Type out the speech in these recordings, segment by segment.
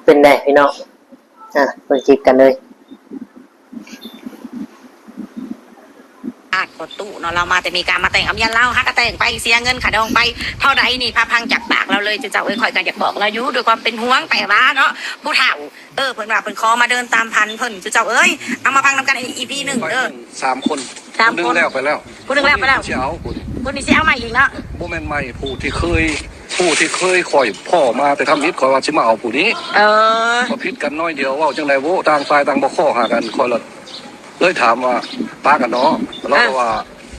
ປັນໃດພີ່ນ້ອງ? ອ່າ ເບິ່ງຄລິບກັນເລີຍ. ອາດບໍ່ຕູ້ເນາະ ລາວມາແຕ່ເມກາ ມາແຕ່ງກັບເມຍລາວ ຫາກະແຕ່ງໄປ ເສຍເງິນຄ່າດອງໄປເທົ່າໃດນີ້ ພາຟັງຈາກປາກລາວເລີຍ. ເຈົ້າເອີຍ ຂ້ອຍກະຢາກບອກລາວຢູ່ ດ້ວຍຄວາມເປັນຫ່ວງ ແຕ່ວ່າເນາະ ຜູ້ເຖົ້າ ເອີ ເພິ່ນວ່າເພິ່ນຂໍມາເດີນຕາມພັນເພິ່ນ ເຈົ້າເອີຍ. ເອົາມາຟັງນຳກັນອີກ ອີພີ ໜຶ່ງເດີ. ສາມຄົນ ສາມຄົນ ຜູ້ໜຶ່ງແລ້ວໄປແລ້ວ ຜູ້ໜຶ່ງແລ້ວໄປແລ້ວ ຜູ້ນີ້ຊິເອົາຜູ້ນີ້ ຜູ້ນີ້ຊິເອົາໃໝ່ອີກເນາະ. ບໍ່ແມ່ນໃໝ່ ຜູ້ທີ່ເຄີຍ ຜູ້ທີ່ເຄີຍຂ້ອຍພໍ້ມາແຕ່ທຳອິດ ຂ້ອຍວ່າຊິມາເອົາຜູ້ນີ້. ເອີ ກໍຜິດກັນໜ້ອຍດຽວ ເວົ້າຈັ່ງໃດໂວ້ ຕ່າງຝ່າຍຕ່າງບໍ່ຂໍຫາກັນ ຂ້ອຍລະເລີຍຖາມວ່າ ປາກັນເນາະ ລາວກໍວ່າ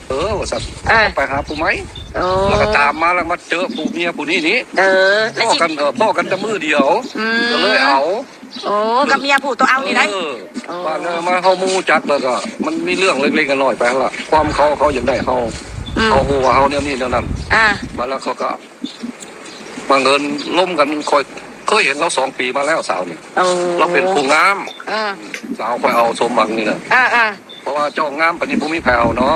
ເອີ ວ່າຊັ້ນ ເອີ ໄປຫາຜູ້ໃໝ່. ໂອ້ ແລ້ວກໍຕາມມາ ແລ້ວມາເຈີຜູ້ເມຍຜູ້ນີ້ນີ້. ເອີ ພໍ້ກັນ ເອີ ພໍ້ກັນແຕ່ມື້ດຽວ ອືມ ກໍເລີຍເອົາ. ໂອ້ ກັບເມຍຜູ້ໂຕເອົານີ້ໄດ໋. ເອີ ໂອ້ ວ່າແນວມາເຮົາມາຮູ້ຈັກແລ້ວກໍ ມັນມີເລື່ອງເລັກໆນ້ອຍໆໄປຫັ້ນລະ ຄວາມເຂົາ ເຂົາຢາກໄດ້ເຮົາ ອືມ ເຂົາຮູ້ວ່າເຮົາແນວນີ້ແນວນັ້ນ. ອ່າ ບາດແລ້ວເຂົາກໍບັງເອີນລົມກັນ ຂ້ອຍເຄີຍເຫັນລາວສອງປີມາແລ້ວ ສາວນີ້. ໂອ້ ລາວເປັນຜູ້ງາມ. ອ່າ ສາວຂ້ອຍເອົາສົມຫວັງນີ້ນະ. ອ່າໆ ເພາະວ່າເຈົ້າງາມປານນີ້ບໍ່ມີໃຜເອົາເນາະ.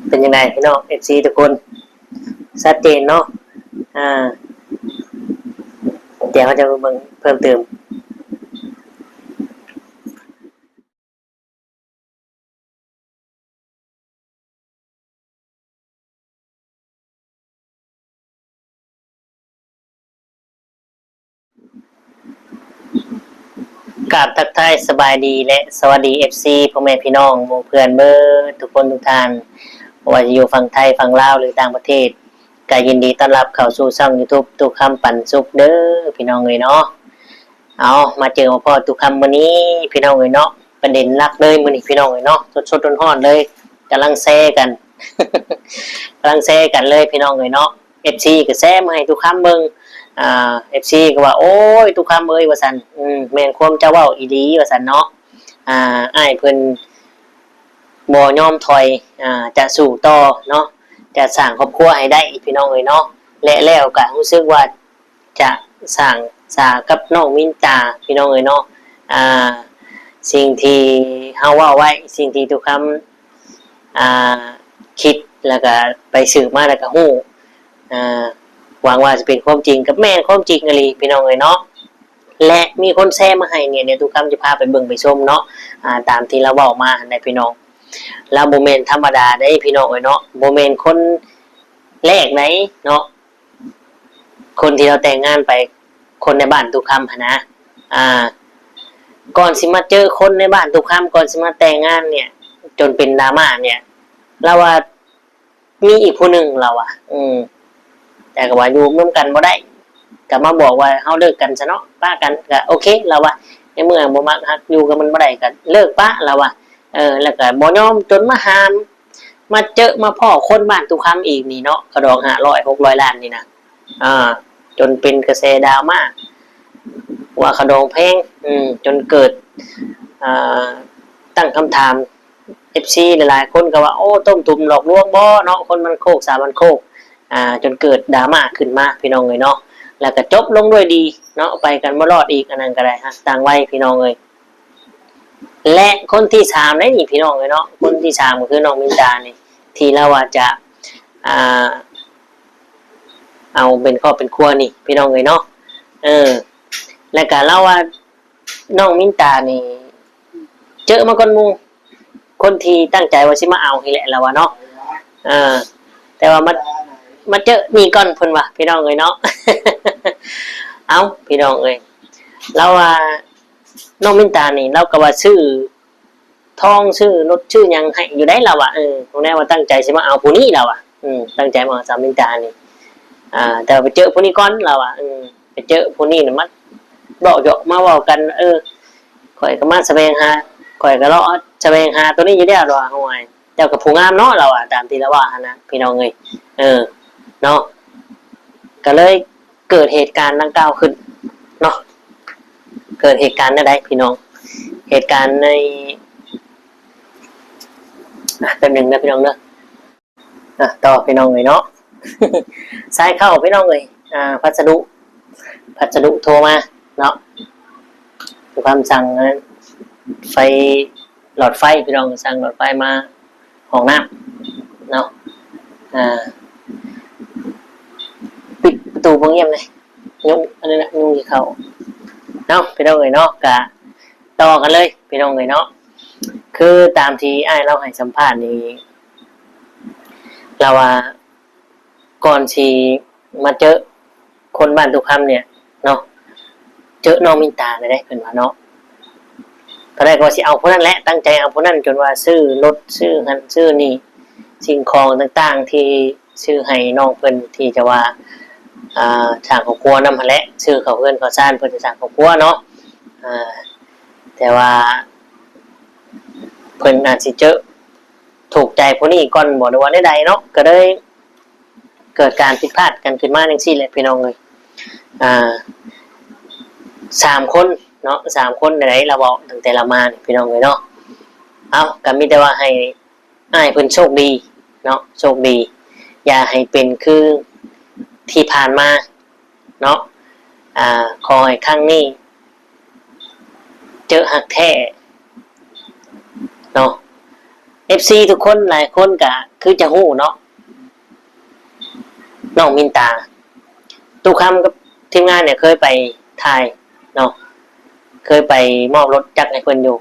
ເປັນຈັ່ງໃດພີ່ນ້ອງ ເອັຟຊີ ທຸກຄົນ? ຊັດເຈນເນາະ. ອ່າ ດຽວເຮົາຈະມາເບິ່ງເພີ່ມເຕີມ. ກາບທັກທາຍສະບາຍດີ ແລະ ສະຫວັດດີ ເອັຟຊີ ພໍ່ແມ່ພີ່ນ້ອງໝູ່ເພື່ອນເບິດທຸກຄົນທຸກທ່ານ ບໍ່ວ່າຈະຢູ່ຝັ່ງໄທ ຝັ່ງລາວ ຫຼື ຕ່າງປະເທດ. ກະຍິນດີຕ້ອນຮັບເຂົ້າສູ່ຊ່ອງຢູທູບ ຕຸຄຳປັນສຸກເດີພີ່ນ້ອງເອີຍເນາະ. ເອົາ ມາເຈີມາພໍ້ຕຸຄຳມື້ນີ້ພີ່ນ້ອງເອີຍເນາະ, ປະເດັນຫຼັກເລີຍມື້ນີ້ພີ່ນ້ອງເອີຍເນາະ, ສົດໆຮ້ອນໆເລີຍ, ກຳລັງແຊກັນ ກຳລັງແຊກັນເລີຍພີ່ນ້ອງເອີຍເນາະ. ເອັຟຊີກໍແຊມາໃຫ້ຕຸຄຳເບິ່ງ, ອ່າ ເອັຟຊີກໍວ່າ ໂອ້ຍ ຕຸຄຳເອີຍ ວ່າຊັ້ນ, ອືມ ແມ່ນຄວາມເຈົ້າເວົ້າອີ່ຫຼີ ວ່າຊັ້ນເນາະ. ອ່າ ອ້າຍເພິ່ນບໍ່ຍອມຖອຍ ອ່າ ຈະສູ້ຕໍ່ເນາະ, ຈະສ້າງຄອບຄົວໃຫ້ໄດ້ພີ່ນ້ອງເອີຍເນາະ. ແລະ ແລ້ວກໍຮູ້ສຶກວ່າຈະສ້າງສາກັບນ້ອງມິນຕາພີ່ນ້ອງເອີຍເນາະ. ອ່າ ສິ່ງທີ່ເຮົາເວົ້າໄວ້ ສິ່ງທີ່ຕຸຄຳ ອ່າ ຄິດ ແລ້ວກໍໄປສືບມາ ແລ້ວກໍຮູ້ ອ່າ ຫວັງວ່າຈະເປັນຄວາມຈິງ ກໍແມ່ນຄວາມຈິງອີ່ຫຼີພີ່ນ້ອງເອີຍເນາະ. ແລະ ມີຄົນແຊມາໃຫ້ນີ້ ດຽວຕຸຄຳຈະພາໄປເບິ່ງໄປຊົມເນາະ. ອ່າ ຕາມທີ່ລາວເວົ້າມາຫັ້ນແຫຼະພີ່ນ້ອງ, ລາວບໍ່ແມ່ນທຳມະດາເດ້ພີ່ນ້ອງເອີຍເນາະ, ບໍ່ແມ່ນຄົນແລກໃດເນາະ ຄົນທີ່ລາວແຕ່ງງານໄປ, ຄົນໃນບ້ານຕຸຄຳຫັ້ນນະ. ອ່າ ກ່ອນຊິມາເຈີຄົນໃນບ້ານຕຸຄຳ, ກ່ອນຊິມາແຕ່ງງານເນີ້ຍ ຈົນເປັນດຣາມາເນີ້ຍ ລາວວ່າ ມີອີກຜູ້ໜຶ່ງລາວວ່າ ອືມ ແຕ່ກໍວ່າຢູ່ນຳກັນບໍ່ໄດ້ ກໍມາບອກວ່າເຮົາເລີກກັນຊະເນາະ ປະກັນ ກໍໂອເຄລາວວ່າ ໃນເມື່ອບໍ່ມັກຮັກຢູ່ກັບມັນບໍ່ໄດ້ກໍເລີກປະລາວວ່າ. ເອີ ແລ້ວກໍບໍ່ຍອມ ຈົນມາຫາມ ມາເຈີມາພໍ້ຄົນບ້ານຕຸຄຳອີກນີ້ເນາະ, ຂະດອງຫ້າຮ້ອຍ ຫົກຮ້ອຍລ້ານນີ້ນະ. ອ່າ ຈົນເປັນກະແສດຣາມາວ່າຂະດອງແພງ ອືມ ຈົນເກີດ ອ່າ ຕັ້ງຄຳຖາມ ເອັຟຊີຫຼາຍໆຄົນກໍວ່າ ໂອ້ ຕົ້ມຕຸມຫຼອກລວງບໍ່ເນາະ ຄົນມັນໂຄກສາມັນໂຄກ. ອ່າ ຈົນເກີດດຣາມາຂຶ້ນມາພີ່ນ້ອງເອີຍເນາະ, ແລ້ວກໍຈົບລົງດ້ວຍດີເນາະ, ໄປກັນບໍ່ລອດອີກ ອັນນັ້ນກໍໄດ້ ຮັກຕ່າງໄວພີ່ນ້ອງເອີຍ. ແລະ ຄົນທີສາມໃດນີ້ພີ່ນ້ອງເອີຍເນາະ, ຄົນທີສາມກໍຄືນ້ອງມິນຕານີ້ ທີ່ລາວວ່າຈະ ອ່າ ເອົາເປັນຄອບເປັນຄົວນີ້ພີ່ນ້ອງເອີຍເນາະ. ເອີ ແລ້ວກະລາວວ່ານ້ອງມິນຕານີ້ເຈີມາກ່ອນໝູ່, ຄົນທີ່ຕັ້ງໃຈວ່າຊິມາເອົານີ້ແຫຼະລາວວ່າເນາະ. ເອີ ແຕ່ວ່າມາ ມາເຈີນີ້ກ່ອນເພິ່ນວ່າ ພີ່ນ້ອງເອີຍເນາະ. ເອົ້າ ພີ່ນ້ອງເອີຍ ລາວວ່າ ນ້ອງມິນຕານີ້ ລາວກໍວ່າຊື້ທອງ ຊື້ລົດ ຊື້ຫຍັງໃຫ້ຢູ່ໃດ໋ ລາວວ່າ. ເອີ ບໍ່ແນ່ວ່າຕັ້ງໃຈຊິມາເອົາຜູ້ນີ້ ລາວວ່າ. ເອີ ຕັ້ງໃຈມາເອົາສາວມິນຕານີ້ ອ່າ ແຕ່ວ່າໄປເຈີຜູ້ນີ້ກ່ອນ ລາວວ່າ. ເອີ ໄປເຈີຜູ້ນີ້ນະ ມາເວົ້າເຍາະ ມາເວົ້າກັນ ເອີ ຂ້ອຍກໍມາສະແຫວງຫາ ຂ້ອຍກໍເລາະສະແຫວງຫາຕົວນີ້ຢູ່ແລ້ວ ລາວວ່າ. ໂອ້ຍ ເຈົ້າກໍຜູ້ງາມເນາະ ລາວວ່າ ຕາມທີ່ລາວເວົ້າຫັ້ນນະ ພີ່ນ້ອງເອີຍ. ເອີ ເນາະ ກໍເລີຍ ເກີດເຫດການດັ່ງກ່າວຂຶ້ນເນາະ. ເກີດເຫດການແນວໃດພີ່ນ້ອງ? ເຫດການໃນ ອ່ະ ແປັບໜຶ່ງເດີພີ່ນ້ອງເດີ. ອ່ະ ຕໍ່ພີ່ນ້ອງເອີຍເນາະ. ສາຍເຂົ້າພີ່ນ້ອງເອີຍ. ອ່າ ພັດສະດຸ ພັດສະດຸໂທມາເນາະ. ຄວາມສັ່ງໄຟ ຫຼອດໄຟພີ່ນ້ອງ, ສັ່ງຫຼອດໄຟມາຫ້ອງນ້ຳເນາະ. ອ່າ ປິດປະຕູບໍ່ງຽບເລີຍ. ຍຸງ ອັນນັ້ນນະ ຍຸງທີ່ເຂົ້າ. ເອົາ ພີ່ນ້ອງເອີຍເນາະ ກະຕໍ່ກັນເລີຍ ພີ່ນ້ອງເອີຍເນາະ. ຄືຕາມທີ່ອ້າຍລາວໃຫ້ສຳພາດນີ້ ລາວວ່າ ກ່ອນຊິມາເຈີຄົນບ້ານຕຸຄຳນີ້ເນາະ ເຈີນ້ອງມິນຕາແລ້ວເດ້ ເພິ່ນວ່າເນາະ. ຕອນແລກກໍວ່າຊິເອົາຜູ້ນັ້ນແຫຼະ ຕັ້ງໃຈເອົາຜູ້ນັ້ນ ຈົນວ່າຊື້ລົດ ຊື້ຫັ້ນຊື້ນີ້ ສິ່ງຂອງຕ່າງໆ ທີ່ຊື້ໃຫ້ນ້ອງເພິ່ນ ທີ່ຈະວ່າ ອ່າ ສ້າງຄອບຄົວນຳຫັ້ນແຫຼະ ຊື້ເຂົ້າເຮືອນເຂົ້າຊານ ເພິ່ນຈະສ້າງຄອບຄົວເນາະ. ອ່າ ແຕ່ວ່າເພິ່ນອາດຊິເຈີ ຖືກໃຈຜູ້ນີ້ກ່ອນບໍ ຫຼືວ່າແນວໃດເນາະ ກໍເລີຍເກີດການຜິດພາດກັນຂຶ້ນມາຈັ່ງຊີ້ແຫຼະ ພີ່ນ້ອງເອີຍ. ອ່າ ສາມຄົນເນາະ ສາມຄົນໃດໆ ລາວເວົ້າຕັ້ງແຕ່ລາວມານີ້ ພີ່ນ້ອງເອີຍເນາະ. ເອົາ ກໍມີແຕ່ວ່າໃຫ້ອ້າຍເພິ່ນໂຊກດີເນາະ ໂຊກດີ ຢ່າໃຫ້ເປັນຄືທີ່ຜ່ານມາ ເນາະ. ອ່າ ຂໍໃຫ້ຄັ້ງນີ້ເຈີຮັກແທ້ເນາະ. ເອັຟຊີທຸກຄົນ ຫຼາຍຄົນກະຄືຈະຮູ້ເນາະ ນ້ອງມິນຕາ ຕຸຄຳກັບທີມງານນີ້ເຄີຍໄປຖ່າຍເນາະ ເຄີຍໄປມອບລົດຈັກໃຫ້ເພິ່ນຢູ່.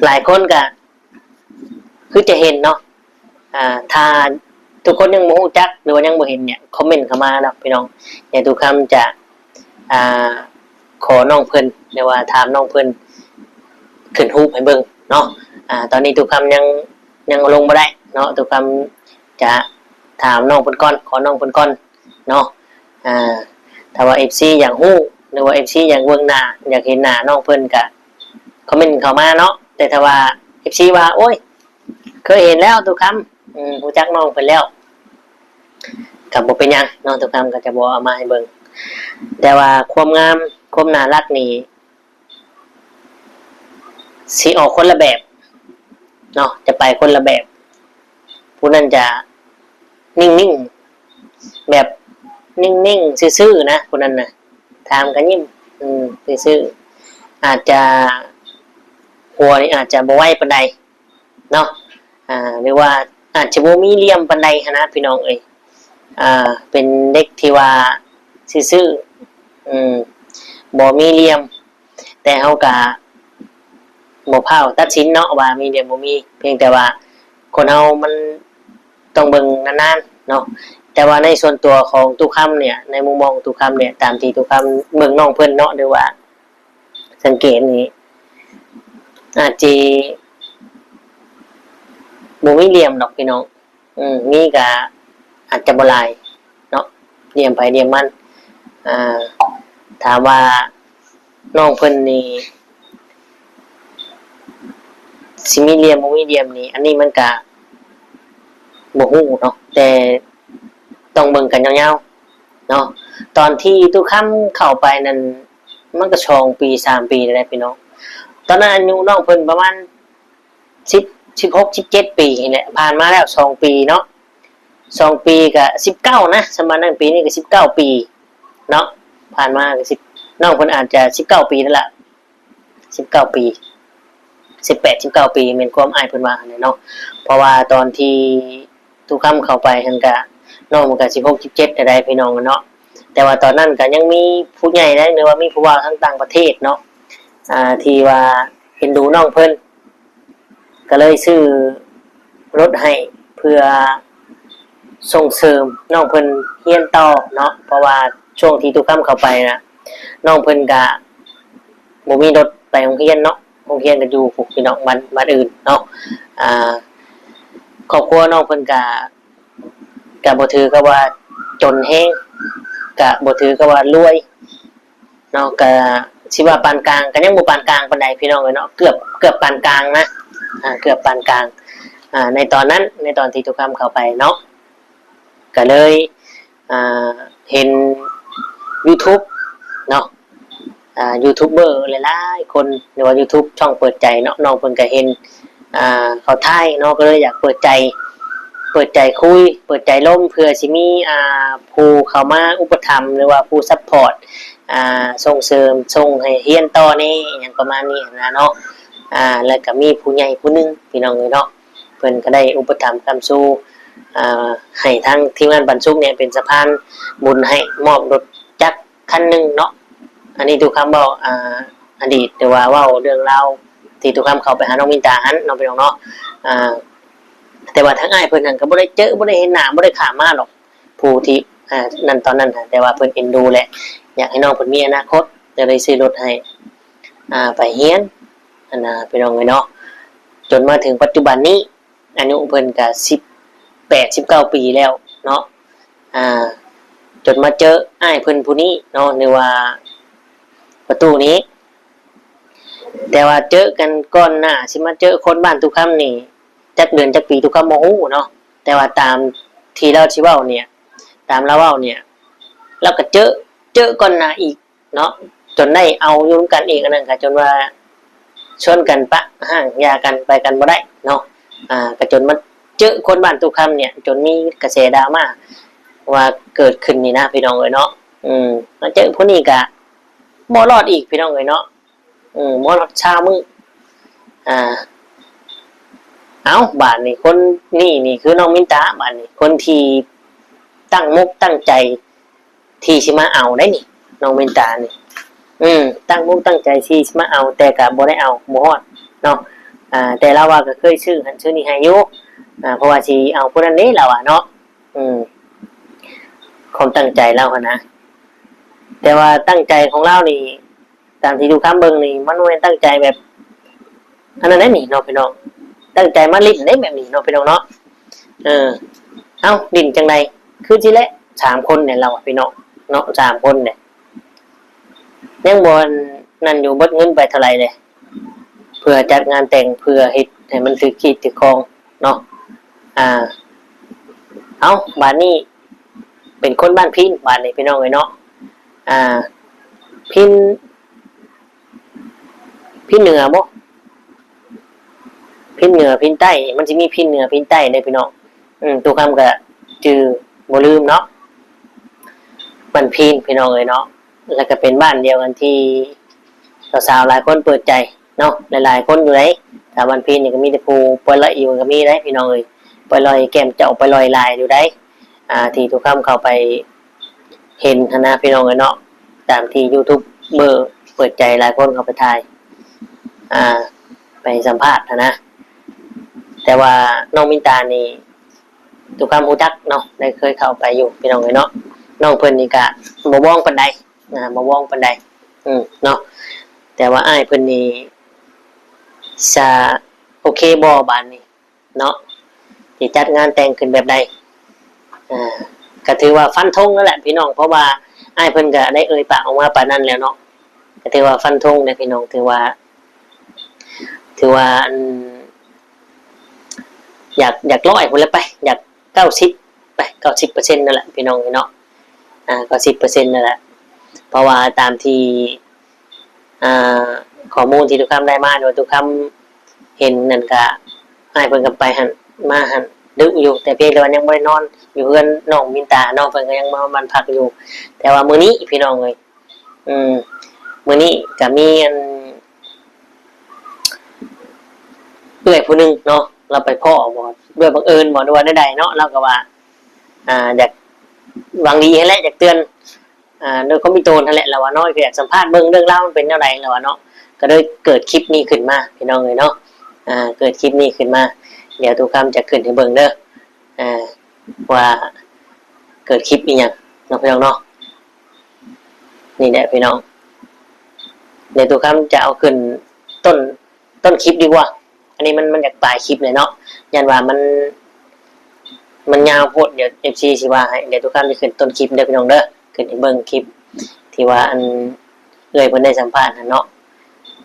ຫຼາຍຄົນກະ ຄືຈະເຫັນເນາະ. ອ່າ ຖ້າທຸກຄົນຍັງບໍ່ຮູ້ຈັກ ຫຼືວ່າຍັງບໍ່ເຫັນນີ້ ຄອມເມັນເຂົ້າມາເນາະ ພີ່ນ້ອງ. ດຽວຕຸຄຳຈະ ອ່າ ຂໍນ້ອງເພິ່ນ ຫຼືວ່າຖາມນ້ອງເພິ່ນຂຶ້ນຮູບໃຫ້ເບິ່ງເນາະ. ອ່າ ຕອນນີ້ຕຸຄຳຍັງ ຍັງເອົາລົງບໍ່ໄດ້ເນາະ ຕຸຄຳຈະຖາມນ້ອງເພິ່ນກ່ອນ ຂໍນ້ອງເພິ່ນກ່ອນເນາະ. ອ່າ ຖ້າວ່າເອັຟຊີຢາກຮູ້ ຫຼືວ່າເອັຟຊີຢາກເບິ່ງໜ້າ ຢາກເຫັນໜ້ານ້ອງເພິ່ນ ກະຄອມເມັນເຂົ້າມາເນາະ. ແຕ່ຖ້າວ່າເອັຟຊີວ່າ ໂອ້ຍ ເຄີຍເຫັນແລ້ວຕຸຄຳ ອືມ ຮູ້ຈັກນ້ອງເພິ່ນແລ້ວ ກໍບໍ່ເປັນຫຍັງເນາະ ຕຸຄຳກໍຈະບໍ່ເອົາມາໃຫ້ເບິ່ງ. ແຕ່ວ່າຄວາມງາມ ຄວາມໜ້າລັກນີ້ ຊິອອກຄົນລະແບບເນາະ ຈະໄປຄົນລະແບບ. ຜູ້ນັ້ນຈະນິ່ງໆ ແບບນິ່ງໆ ຊື່ໆ ນະ ຜູ້ນັ້ນນະ ຖາມກໍຍິ້ມ ອືມ ຊື່ໆ ອາດຈະ ຫົວນີ້ອາດຈະບໍ່ໄວປານໃດເນາະ ອ່າ ຫຼືວ່າອາດຈະບໍ່ມີຫຼ່ຽມປານໃດຫັ້ນນະ ພີ່ນ້ອງເອີຍ. ອ່າ ເປັນເດັກທີ່ວ່າຊື່ໆ ອືມ ບໍ່ມີຫຼ່ຽມ ແຕ່ເຮົາກະບໍ່ພ້າວຕັດສິນເນາະວ່າມີຫຼືບໍ່ມີ ພຽງແຕ່ວ່າຄົນເຮົາມັນຕ້ອງເບິ່ງນານໆເນາະ. ແຕ່ວ່າໃນສ່ວນຕົວຂອງຕຸຄຳນີ້ ໃນມຸມມອງຂອງຕຸຄຳນີ້ ຕາມທີ່ຕຸຄຳເບິ່ງນ້ອງເພິ່ນເນາະ ຫຼືວ່າສັງເກດນີ້ ອາດຊິບໍ່ມີຫຼ່ຽມດອກພີ່ນ້ອງ. ອືມ ມີກະອາດຈະບໍ່ຫຼາຍເນາະ ຫຼ່ຽມໃຜຫຼ່ຽມມັນ. ອ່າ ຖາມວ່ານ້ອງເພິ່ນນີ້ຊິມີຫຼ່ຽມບໍ່ມີຫຼ່ຽມນີ້ ອັນນີ້ມັນກະບໍ່ຮູ້ເນາະ ແຕ່ຕ້ອງເບິ່ງກັນຍາວໆເນາະ. ຕອນທີ່ຕຸຄຳເຂົ້າໄປນັ້ນ ມັນກະສອງປີ ສາມປີແລ້ວພີ່ນ້ອງ. ຕອນນັ້ນອາຍຸນ້ອງເພິ່ນປະມານ ສິບ ສິບຫົກ ສິບເຈັດປີນີ້ແຫຼະ ຜ່ານມາແລ້ວສອງປີເນາະ ສອງປີກະສິບເກົ້ານະ ສຳມານັ້ນປີນີ້ກະສິບເກົ້າປີເນາະ ຜ່ານມາກະສິບ ນ້ອງເພິ່ນອາດຈະສິບເກົ້າປີນັ້ນລະ ສິບເກົ້າປີ ສິບແປດ ສິບເກົ້າປີ ແມ່ນຄວາມອ້າຍເພິ່ນວ່າຫັ້ນແຫຼະເນາະ. ເພາະວ່າຕອນທີ່ຕຸຄຳເຂົ້າໄປຫັ້ນກະ ນ້ອງມັນກະສິບຫົກ ສິບເຈັດ ໄດ້ໆ ພີ່ນ້ອງເນາະ. ແຕ່ວ່າຕອນນັ້ນກະຍັງມີຜູ້ໃຫຍ່ໃດ ຫຼືວ່າມີຜູ້ບ່າວທາງຕ່າງປະເທດເນາະ ອ່າ ທີ່ວ່າເອັນດູນ້ອງເພິ່ນ ກໍເລີຍຊື້ລົດໃຫ້ເພື່ອສົ່ງເສີມນ້ອງເພິ່ນຮຽນຕໍ່ເນາະ. ເພາະວ່າຊ່ວງທີ່ຕຸຄຳເຂົ້າໄປນະ ນ້ອງເພິ່ນກະບໍ່ມີລົດໄປໂຮງຮຽນເນາະ ໂຮງຮຽນກໍຢູ່ພຸ້ນພີ່ນ້ອງ ບ້ານ ບ້ານອື່ນເນາະ. ອ່າ ຄອບຄົວນ້ອງເພິ່ນກະ ກະບໍ່ຖືກັບວ່າຈົນແຮງ ກະບໍ່ຖືກັບວ່າລວຍເນາະ ກະຊິວ່າປານກາງ ກະຍັງບໍ່ປານກາງປານໃດພີ່ນ້ອງເອີຍເນາະ ເກືອບ ເກືອບປານກາງນະ ອ່າ ເກືອບປານກາງ. ອ່າ ໃນຕອນນັ້ນ ໃນຕອນທີ່ຕຸຄຳເຂົ້າໄປເນາະ ກະເລີຍ ອ່າ ເຫັນຢູທູບເນາະ ອ່າ ຢູທູບເບີຫຼາຍໆຄົນ ຫຼືວ່າຢູທູບຊ່ອງເປີດໃຈເນາະ ນ້ອງເພິ່ນກະເຫັນ ອ່າ ເຂົາຖ່າຍເນາະ ກໍເລີຍຢາກເປີດໃຈ ເປີດໃຈຄຸຍ ເປີດໃຈລົມ ເພື່ອຊິມີ ອ່າ ຜູ້ເຂົ້າມາອຸປະຖຳ ຫຼືວ່າຜູ້ຊັບພອດ ອ່າ ສົ່ງເສີມ ສົ່ງໃຫ້ຮຽນຕໍ່ແດ່ ຫຍັງປະມານນີ້ຫັ້ນນະເນາະ. ອ່າ ແລ້ວກະມີຜູ້ໃຫຍ່ຜູ້ໜຶ່ງ ພີ່ນ້ອງເອີຍເນາະ ເພິ່ນກະໄດ້ອຸປະຖຳຄ້ຳຊູ ອ່າ ໃຫ້ທາງທີມງານປັນສຸກນີ້ເປັນສະພານບຸນໃຫ້ ມອບລົດຈັກ ທ່ານໜຶ່ງເນາະ. ອັນນີ້ຕຸຄຳເວົ້າ ອ່າ ອະດີດ ຫຼືວ່າເວົ້າເລື່ອງລາວທີ່ຕຸຄຳເຂົ້າໄປຫານ້ອງມິນຕາຫັ້ນເນາະ ພີ່ນ້ອງເນາະ. ອ່າ ແຕ່ວ່າທາງອ້າຍເພິ່ນຫັ້ນກໍບໍ່ໄດ້ເຈີ ບໍ່ໄດ້ເຫັນໜ້າ ບໍ່ໄດ້ຂ້າມມາດອກ ຜູ້ທີ່ ອ່າ ນັ້ນຕອນນັ້ນນະ ແຕ່ວ່າເພິ່ນເອັນດູແຫຼະ ຢາກໃຫ້ນ້ອງເພິ່ນມີອະນາຄົດ ກໍເລີຍຊື້ລົດໃຫ້ ອ່າ ໄປຮຽນຫັ້ນນະ ພີ່ນ້ອງເອີຍເນາະ. ຈົນມາເຖິງປັດຈຸບັນນີ້ ອາຍຸເພິ່ນກະສິບແປດ ສິບເກົ້າປີແລ້ວເນາະ. ອ່າ ຈົນມາເຈີອ້າຍເພິ່ນຜູ້ນີ້ເນາະ ຫຼືວ່າປະຕູນີ້. ແຕ່ວ່າເຈີກັນກ່ອນໜ້າຊິມາເຈີຄົນບ້ານຕຸຄຳນີ້ ຈັກເດືອນຈັກປີຕຸຄຳບໍ່ຮູ້ເນາະ. ແຕ່ວ່າຕາມທີ່ລາວຊິເວົ້ານີ້ ຕາມລາວເວົ້ານີ້ ລາວກະເຈີ ເຈີກ່ອນໜ້າອີກ ເນາະ ຈົນໄດ້ເອົາຢູ່ນຳກັນອີກ. ອັນນັ້ນກະຈົນວ່າຊວນກັນປະຮ້າງຢ່າກັນ ໄປກັນບໍ່ໄດ້ເນາະ. ອ່າ ກະຈົນມາເຈີຄົນບ້ານຕຸຄຳນີ້ ຈົນມີກະແສດຣາມາວ່າເກີດຂຶ້ນນີ້ນະ ພີ່ນ້ອງເອີຍເນາະ. ອືມ ມາເຈີຜູ້ນີ້ກະບໍ່ລອດອີກ ພີ່ນ້ອງເອີຍເນາະ. ອືມ ບໍ່ຮອດຊາວມື້. ອ່າ ເອົ້າ ບາດນີ້ຄົນນີ້ນີ້ຄືນ້ອງມິນຕາ ບາດນີ້ຄົນທີ່ຕັ້ງມົກຕັ້ງໃຈ ທີ່ຊິມາເອົາໄດ໋ນີ້ ນ້ອງມິນຕານີ້. ອືມ ຕັ້ງອົກຕັ້ງໃຈທີ່ຊິມາເອົາ ແຕ່ກະບໍ່ໄດ້ເອົາ ບໍ່ຮອດເນາະ. ອ່າ ແຕ່ລາວວ່າກະເຄີຍຊື້ຫັ້ນຊື້ນີ້ໃຫ້ຢູ່ ອ່າ ເພາະວ່າຊິເອົາຜູ້ນັ້ນເດ້ ລາວວ່າເນາະ. ອືມ ຄວາມຕັ້ງໃຈລາວຫັ້ນນະ. ແຕ່ວ່າຕັ້ງໃຈຂອງລາວນີ້ ຕາມທີ່ຕຸຄຳເບິ່ງນີ້ ມັນບໍ່ແມ່ນຕັ້ງໃຈແບບ ອັນນັ້ນເດ້ນີ້ເນາະ ພີ່ນ້ອງ, ຕັ້ງໃຈມາຫຼິ້ນເດ້ແບບນີ້ເນາະ ພີ່ນ້ອງເນາະ. ເອີ ເອົ້າ ຫຼິ້ນຈັ່ງໃດ ຄືຊິແຫຼະ ສາມຄົນນີ້ລາວວ່າ ພີ່ນ້ອງເນາະ, ສາມຄົນນີ້ ຍັງບໍ່ອັນນັ້ນຢູ່ ເບິດເງິນໄປເທົ່າໃດເດ້ ເພື່ອຈັດງານແຕ່ງ ເພື່ອເຮັດໃຫ້ມັນຖືກທີ່ຖືກຄອງເນາະ. ອ່າ ເອົ້າ ບາດນີ້ເປັນຄົນບ້ານພີນ ບາດນີ້ ພີ່ນ້ອງເອີຍເນາະ. ອ່າ ພີນ ພີນເໜືອບໍ ພີນເໜືອພີນໃຕ້ ມັນຊິມີພີນເໜືອພີນໃຕ້ເດ້ ພີ່ນ້ອງ. ອືມ ຕຸຄຳກະຈື່ບໍ່ລືມເນາະ ບ້ານພີນ ພີ່ນ້ອງເອີຍເນາະ. ແລ້ວກະເປັນບ້ານດຽວກັນທີ່ສາວໆຫຼາຍຄົນເປີດໃຈເນາະ ຫຼາຍໆຄົນຢູ່ໃດ໋. ສາວບ້ານພີນນີ້ກະມີແຕ່ຜູ້ປ່ອຍລອຍອີ່ຫຍັງກະມີໄດ໋ ພີ່ນ້ອງເອີຍ, ປ່ອຍລອຍແກ້ມເຈົ້າ ປ່ອຍລອຍຫຼາຍຢູ່ໃດ໋ ອ່າ ທີ່ຕຸຄຳເຂົ້າໄປ ເຫັນຫັ້ນນະ ພີ່ນ້ອງເອີຍເນາະ, ຕາມທີ່ຢູທູບເບີເປີດໃຈຫຼາຍຄົນເຂົ້າໄປຖ່າຍ ອ່າ ໄປສຳພາດຫັ້ນນະ. ແຕ່ວ່ານ້ອງມິນຕານີ້ ຕຸຄຳຮູ້ຈັກເນາະ ໄດ້ເຄີຍເຂົ້າໄປຢູ່ ພີ່ນ້ອງເອີຍເນາະ. ນ້ອງເພິ່ນນີ້ກະບໍ່ວອງປານໃດ ອ່າ ບໍ່ວອງປານໃດ ອືມ ເນາະ. ແຕ່ວ່າອ້າຍເພິ່ນນີ້ຈະໂອເຄບໍ່ບາດນີ້ ເນາະ ຊິຈັດງານແຕ່ງຂຶ້ນແບບໃດ. ອ່າ ກະຖືວ່າຟັນທົງນັ້ນແຫຼະ ພີ່ນ້ອງ, ເພາະວ່າອ້າຍເພິ່ນກະໄດ້ເອີ່ຍປາກອອກມາປານນັ້ນແລ້ວເນາະ, ກະຖືວ່າຟັນທົງເດ້ ພີ່ນ້ອງ. ຖືວ່າ ຖືວ່າ ອັນ ຢາກ ຢາກຮ້ອຍພຸ້ນແຫຼະໄປ ຢາກເກົ້າສິບໄປ ເກົ້າສິບເປີເຊັນນັ້ນແຫຼະ ພີ່ນ້ອງເນາະ. ອ່າ ເກົ້າສິບເປີເຊັນນັ້ນແຫຼະ ເພາະວ່າຕາມທີ່ ອ່າ ຂໍ້ມູນທີ່ຕຸຄຳໄດ້ມາ ຫຼືວ່າຕຸຄຳເຫັນນັ້ນກະ ອ້າຍເພິ່ນກະໄປຫັ້ນມາຫັ້ນດຸຢູ່, ແຕ່ພຽງແຕ່ວ່າຍັງບໍ່ໄດ້ນອນຢູ່ເຮືອນນ້ອງມິນຕາເນາະ, ເພິ່ນກະຍັງມາບ້ານພັກຢູ່. ແຕ່ວ່າມື້ນີ້ ພີ່ນ້ອງເອີຍ ອືມ ມື້ນີ້ກະມີອັນ ເອື້ອຍຜູ້ໜຶ່ງເນາະ ລາວໄປພໍ້ບໍ ດ້ວຍບັງເອີນບໍ ຫຼືວ່າແນວໃດເນາະ, ລາວກະວ່າ ອ່າ ຢາກ ຫວັງດີຫັ້ນແຫຼະ ຢາກເຕືອນ ອ່າ ໂດຍຄວາມມີໂຕຫັ້ນແຫຼະ ລາວວ່າເນາະ, ກະຢາກສຳພາດເບິ່ງເລື່ອງລາວມັນເປັນແນວໃດ ລາວວ່າເນາະ. ກະເລີຍເກີດຄລິບນີ້ຂຶ້ນມາ ພີ່ນ້ອງເອີຍເນາະ, ອ່າ ເກີດຄລິບນີ້ຂຶ້ນມາ. ດຽວຕຸຄຳຈະຂຶ້ນໃຫ້ເບິ່ງເດີ ອ່າ ວ່າເກີດຄລິບອີ່ຫຍັງເນາະ ພີ່ນ້ອງເນາະ. ນີ້ແຫຼະ ພີ່ນ້ອງ, ດຽວຕຸຄຳຈະເອົາຂຶ້ນຕົ້ນ ຕົ້ນຄລິບດີກວ່າ. ອັນນີ້ມັນ ມັນຢາກປາຍຄລິບແຫຼະເນາະ, ຢ້ານວ່າມັນ ມັນຍາວໂພດ ດຽວເອັຟຊີຊິວ່າໃຫ້. ດຽວຕຸຄຳຈະຂຶ້ນຕົ້ນຄລິບເດີ ພີ່ນ້ອງເດີ, ຂຶ້ນໃຫ້ເບິ່ງຄລິບທີ່ວ່າ ອັນ ເອື້ອຍເພິ່ນໄດ້ສຳພາດຫັ້ນເນາະ.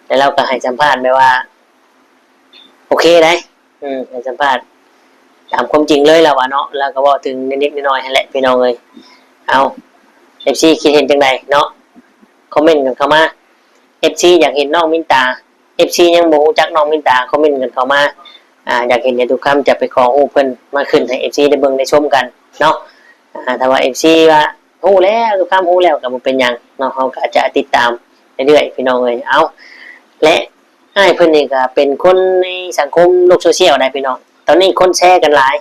ແລ້ວລາວກະໃຫ້ສຳພາດແບບວ່າ ໂອເຄໄດ໋ ອືມ ໃຫ້ສຳພາດຕາມຄວາມຈິງເລີຍ ລາວວ່າເນາະ, ລາວກະເວົ້າເຖິງນິດໆໜ້ອຍໆຫັ້ນແຫຼະ ພີ່ນ້ອງເອີຍ. ເອົາ ເອັຟຊີຄິດເຫັນຈັ່ງໃດເນາະ ຄອມເມັນກັນເຂົ້າມາ. ເອັຟຊີຢາກເຫັນນ້ອງມິນຕາ ເອັຟຊີຍັງບໍ່ຮູ້ຈັກນ້ອງມິນຕາ ຄອມເມັນກັນເຂົ້າມາ. ອ່າ ຢາກເຫັນ ດຽວຕຸຄຳຈະໄປຂໍຮູບເພິ່ນມາຂຶ້ນໃຫ້ເອັຟຊີໄດ້ເບິ່ງໄດ້ຊົມກັນເນາະ. ອ່າ ຖ້າວ່າເອັຟຊີວ່າຮູ້ແລ້ວ ຕຸຄຳຮູ້ແລ້ວກະບໍ່ເປັນຫຍັງເນາະ, ເຮົາກະອາດຈະຕິດຕາມເລື້ອຍໆ ພີ່ນ້ອງເອີຍ. ເອົາ ແລະ ອ້າຍເພິ່ນນີ້ກະເປັນຄົນໃນສັງຄົມໂລກໂຊຊຽວໄດ໋ ພີ່ນ້ອງ, ຕອນນີ້ຄົນແຊກັນຫຼາຍ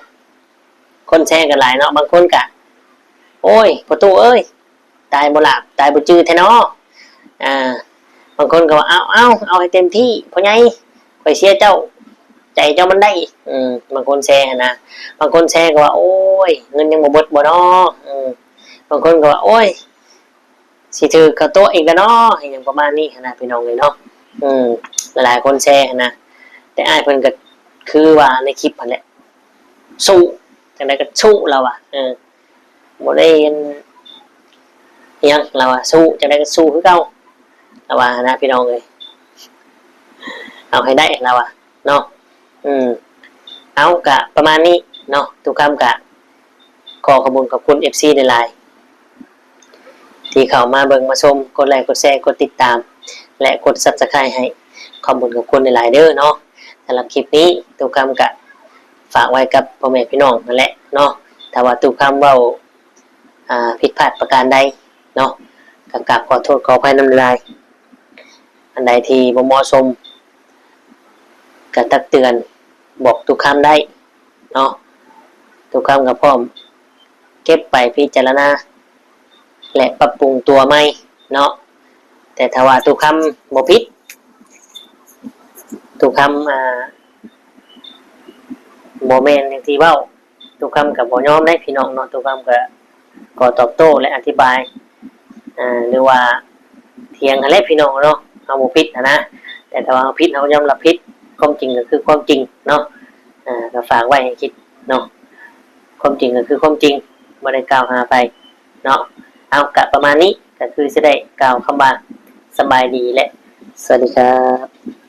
ຄົນແຊກັນຫຼາຍເນາະ. ບາງຄົນກະ ໂອ້ຍ ພໍ່ຕູ້ເອີຍ ຕ ຕາຍບໍ່ຫຼາບ ຕາຍບໍ່ຈື່ແທ້ເນາະ. ອ່າ ບາງຄົນກໍວ່າ ເອົາ ເອົາ ເອົາໃຫ້ເຕັມທີ່ ພໍ່ໃຫຍ່ ຂ້ອຍເຊຍເຈົ້າ ໃຈເຈົ້າມັນໄດ້. ອືມ ບາງຄົນແຊຫັ້ນນະ ບາງຄົນແຊກໍວ່າ ໂອ້ຍ ເງິນຍັງບໍ່ເບິດບໍ່ເນາະ. ອືມ ບາງຄົນກໍວ່າ ໂອ້ຍ ຊິຖືກເຂົາຕົວະອີກແລ້ວເນາະ ອີຫຍັງປະມານນີ້ຫັ້ນນະ ພີ່ນ້ອງເອີຍເນາະ. ອືມ ຫຼາຍໆຄົນແຊຫັ້ນນະ ແຕ່ອ້າຍເພິ່ນກໍຄືວ່າໃນຄລິບຫັ້ນແຫຼະ ສູ້ ຈັ່ງໃດກໍສູ້ລາວວ່າ ເອີ ບໍ່ໄດ້ອັນຫຍັງ ລາວວ່າ ສູ້ ຈັ່ງໃດກໍສູ້ຄືເກົ່າ ລາວວ່ານະ ພີ່ນ້ອງເອີຍ ເອົາໃຫ້ໄດ້ ລາວວ່າເນາະ. ອືມ ເອົາ ກະປະມານນີ້ເນາະ ຕຸຄຳກະ ຂໍຂອບຄຸນຂອບຄຸນເອັຟຊີຫຼາຍໆ ທີ່ເຂົ້າມາເບິ່ງມາຊົມ ກົດໄລກົດແຊ ກົດຕິດຕາມ ແລະ ກົດຊັບສະໄຄຣບ໌ໃຫ້ ຂອບຄຸນຂອບຄຸນຫຼາຍໆເດີເນາະ. ສຳລັບຄລິບນີ້ ຕຸຄຳກະຝາກໄວ້ກັບພໍ່ແມ່ພີ່ນ້ອງຫັ້ນແຫຼະເນາະ. ຖ້າວ່າຕຸຄຳເວົ້າ ອ່າ ຜິດພາດປະການໃດເນາະ ກໍກາບຂໍໂທດຂໍອະໄພນຳຫຼາຍໆ. ອັນໃດທີ່ບໍ່ເໝາະສົມ ກໍຕັກເຕືອນບອກຕຸຄຳໄດ້ເນາະ. ຕຸຄຳກໍພ້ອມເກັບໄປພິຈາລະນາ ແລະ ປັບປຸງຕົວໃໝ່ເນາະ. ແຕ່ຖ້າວ່າຕຸຄຳບໍ່ຜິດ ຕຸຄຳ ອ່າ ບໍ່ແມ່ນຢ່າງທີ່ເວົ້າ ຕຸຄຳກໍບໍ່ຍອມເດ້ພີ່ນ້ອງເນາະ. ຕຸຄຳກໍຂໍຕອບໂຕ້ ແລະ ອະທິບາຍ ອ່າ ຫຼືວ່າຖຽງຫັ້ນແຫຼະພີ່ນ້ອງເນາະ. ເຮົາບໍ່ຜິດຫັ້ນນະ ແຕ່ຖ້າວ່າເຮົາຜິດ ເຮົາກໍຍອມຮັບຜິດ. ຄວາມຈິງກໍຄືຄວາມຈິງເນາະ. ອ່າ ກໍຝາກໄວ້ໃຫ້ຄິດເນາະ ຄວາມຈິງກໍຄືຄວາມຈິງ ບໍ່ໄດ້ກ່າວຫາໃຜເນາະ. ເອົາ ກະປະມານນີ້ ກໍຄືຊິໄດ້ກ່າວຄຳວ່າ ສະບາຍດີ ແລະ ສະຫວັດດີຄັບ.